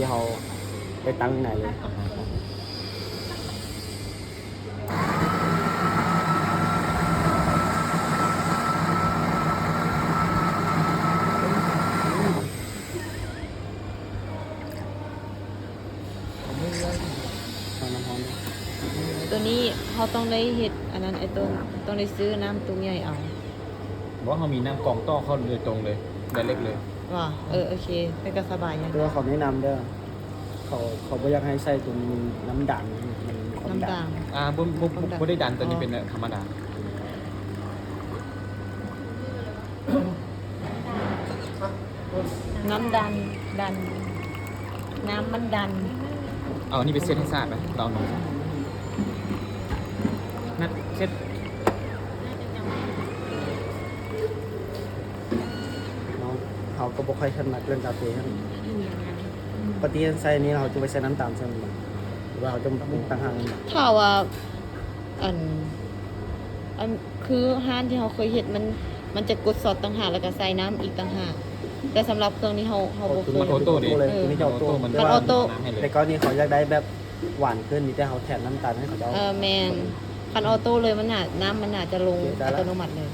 ທີ່ເຮົາໄປຕັ້ງໃນເລີຍ. ເອົານ້ຳຮ້ອນເດີ. ໂຕນີ້ເຮົາຕ້ອງໄດ້ເຮັດອັນນັ້ນ ໄອ້ຕົ້ນ ຕ້ອງໄດ້ຊື້ນ້ຳຕຸກໃຫຍ່ເອົາ. ບໍ່ ເຮົາມີນ້ຳກອງຕໍ່ເຂົ້າໂດຍຕົງເລີຍ ໄດເຣັກເລີຍ. ວ່າ ເອີ ໂອເຄ ມັນກໍສະບາຍຢ່າງ. ແຕ່ວ່າເຂົາແນະນຳເດີ ເຂົາ ເຂົາບໍ່ຢາກໃຫ້ໃສ່ຕົວນີ້ ນ້ຳດັນ ມັນມີຄວາມດັນ. ນ້ຳດັນ ອ່າ ບໍ່ ບໍ່ ບໍ່ໄດ້ດັນ ຕົວນີ້ເປັນທຳມະດາ. ນ້ຳດັນ ດັນ ນ້ຳມັນດັນ. ເອົາອັນນີ້ໄປເຊັດໃຫ້ສະອາດໄປ ລອງດູ. ນັດເຊັດ. ເຮົາກໍບໍ່ຄ່ອຍຖະໜັດເລື່ອງກາເຟຫັ້ນ. ປົກກະຕິໃສ່ນີ້ ເຮົາຈະໄປໃສ່ນ້ຳຕານໃສ່ມັນບໍ່ ຫຼືວ່າເຮົາຈະປຶງຕ່າງຫາກ? ຖ້າວ່າ ອັນ ອັນ ຄືຮ້ານທີ່ເຮົາເຄີຍເຮັດ ມັນ ມັນຈະກົດຊັອດຕ່າງຫາກ ແລ້ວກໍໃສ່ນ້ຳອີກຕ່າງຫາກ. ແຕ່ສຳລັບເຄື່ອງນີ້ເຮົາ ເຮົາບໍ່ເຄີຍ. ມັນໂອໂຕ້ເລີຍ. ເອີ ຕົວນີ້ຈະໂອໂຕ້. ມັນ ຄັນໂອໂຕ້ ແຕ່ກໍນີ້ເຂົາຢາກໄດ້ແບບຫວານຂຶ້ນ ມີແຕ່ເຮົາແຖມນ້ຳຕານໃຫ້ເຂົາເຈົ້າ. ເອີ ແມ່ນ. ຄັນໂອໂຕ້ເລີຍ ມັນໜ້າ ນ້ຳມັນໜ້າຈະລົງອັດຕະໂນມັດເລີຍ.